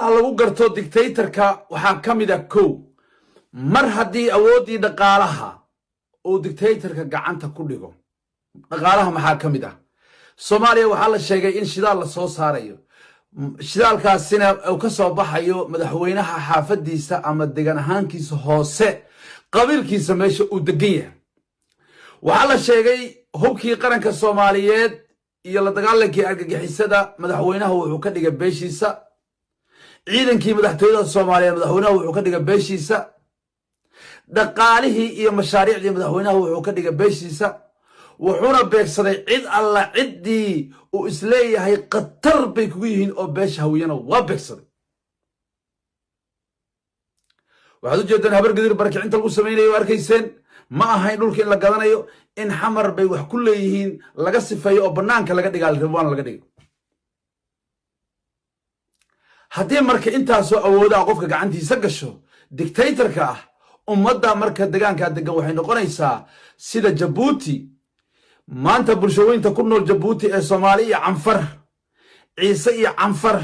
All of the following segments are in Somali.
Lagu garto dictatorka waxaa ka mid a, kow, mar haddii awooddii dhaqaalaha uu dictatorka gacanta ku dhigo. Dhaqaalaha maxaa ka mid ah? Soomaaliya waxaa la sheegay in shidaal la soo saarayo, shidaalkaasina uu ka soo baxayo madaxweynaha xaafadiisa ama degan ahaankiisa hoose, qabiilkiisa meesha uu degan yahay. Waxaa la sheegay hubkii qaranka Soomaaliyeed iyo la dagaalankii argagixisada, madaxweynaha wuxuu ka dhigay beeshiisa. Ciidankii madaxtooyada Soomaaliyeed madaxweynaha wuxuu ka dhigay beeshiisa. Dhaqaalihii iyo mashaariicdii madaxweynaha wuxuu ka dhigay beeshiisa. Wuxuuna beegsaday cid alla ciddii uu isleeyahay khatar bay kugu yihiin oo beesha Hawiyana waa beegsaday. Waxaad u jeedaan Habargadir barakicinta lagu samaynayo o arkayseen. Ma ahayn dhulka in la gadanayo, in Xamar bay wax ku leeyihiin laga sifeeyo oo bannaanka laga dhigaa, rabaan laga dhigo. Haddii marka intaasoo awoodaa qofka gacantiisa gasho dictatorka ah, ummadda marka degaankaa degan waxay noqonaysaa sida Jabuuti maanta. Bulshooyinta ku nool Jabuuti ee Soomaali iyo Canfar, Ciise iyo Canfar,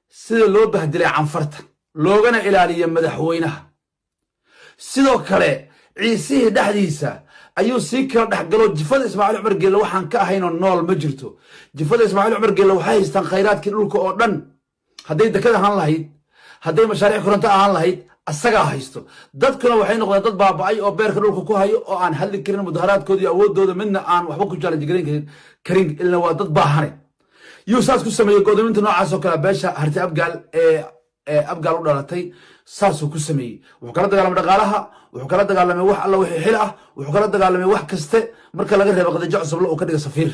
sida loo bahdilay Canfarta loogana ilaaliyo madaxweynaha, sidoo kale Ciisihii dhexdiisa ayuu sii kala dhexgalo. Jifada Ismaaciil Cumar Geelle waxaan ka ahaynoo nool ma jirto. Jifada Ismaaciil Cumar Geelle waxay haystaan khayraadkii dhulka oo dhan. Hadday dekad ahaan lahayd, hadday mashaariic koronto ahaan lahayd, asagaa haysto. Dadkuna waxay noqdeen dad baaba'ay oo beerka dhulka ku hayo oo aan hadli karin, mudaharaadkooda iyo awooddooda midna aan waxba ku challenge garan karin, ilna waa dad baahane. Yuu saas ku sameeyey? Godoominta noocaas oo kale beesha Harti Abgaal ee Abgaal u dhalatay saasuu ku sameeyey. Wuxuu kala dagaalamay dhaqaalaha, wuxuu kala dagaalamay wax alla wixii xil ah, wuxuu kala dagaalamay wax kaste, marka laga reebo Khadiijo Cusuble uu ka dhiga safiir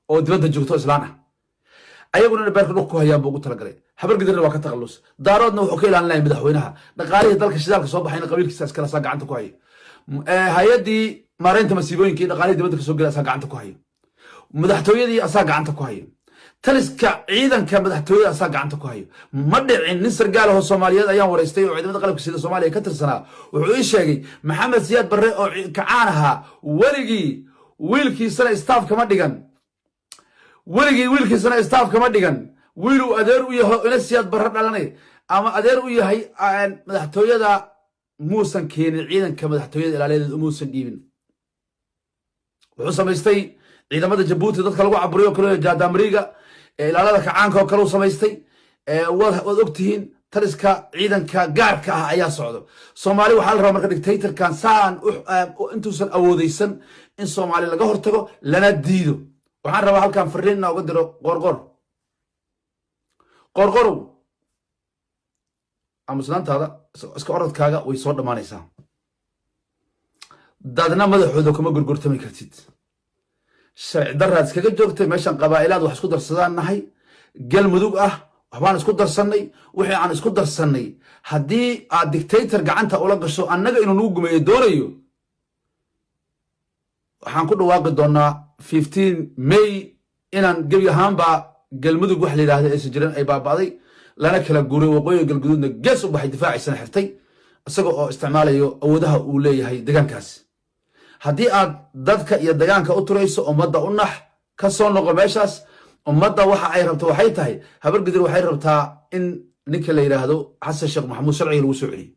oo dibadda joogto islaan ah. Ayaguna beerka dhulka ku hayaan buu ugu talagalay. Habargidirna waa ka takallus. Daaroodna wuxuu ka ilaalinaya madaxweynaha. Dhaqaalihii dalka, shidaalka soo baxayna qabiilkiisa iskala saa gacanta ku hayo. Hay-addii maareynta masiibooyinka iyo dhaqaalihii dibadda kasoo gela asaa gacanta ku hayo. Madaxtooyadii asaa gacanta ku hayo. Taliska ciidanka madaxtooyada asaa gacanta ku hayo. Ma dhicin. Nin sargaal ahoo Soomaaliyeed ayaan waraystay oo ciidamada qalabka sida Soomaaliya ka tirsanaa. Wuxuu ii sheegay Maxamed Siyaad Barre oo kacaan ahaa weligii wiilkiisana staff kama dhigan, weligii wiilkiisana staff kama dhigan. Wiil uu adeer u yaho, ina Siyaad Barre dhalanay ama adeer u yahay, madaxtooyada muusan keenin, ciidanka madaxtooyada ilaaliyadeed umuusan dhiibin. Wuxuu samaystay ciidamada Jabuuti dadka lagu caburiyo kale, jaadamriga, ilaalada kacaanka oo kale u samaystay. Waad ogtihiin, taliska ciidanka gaarka ah ayaa socdo. Soomaali waxaa la rabaa marka dictatorkan saan intuusan awoodeysan in Soomaali laga hortago lana diido. Waxaan rabaa halkan fariin inaa uga diro Qoorqoor. Qoorqorow, aamusnaantaada, iska orodkaaga way soo dhammaanaysaa. Dadna madaxooda kuma gurgurtami kartid. Sharci daraad iskaga joogtay meeshan. Qabaa'ilaad wax isku darsadaan nahay, Galmudug ah, waxbaan isku darsannay. Wixii aan isku darsannay haddii aad dictator gacanta ula gasho, annaga inuu nagu gumeeyo doonayo, waxaan ku dhawaaqi doonaa 15 May inaan gebi ahaanba Galmudug wax la yidhahda aysan jirin, ay baaba'day, lana kala guuray. Waqooyiga Galguduudna gees u baxay, difaaciisana xirtay, isaga oo isticmaalayo awoodaha uu leeyahay degaankaas. Haddii aad dadka iyo degaanka u turayso, ummadda u nax, ka soo noqo meeshaas. Ummadda waxa ay rabto waxay tahay, Habargidir waxay rabtaa in ninka la yidhaahdo Xasan Sheekh Maxamuud sharciga lagu soo celiyo.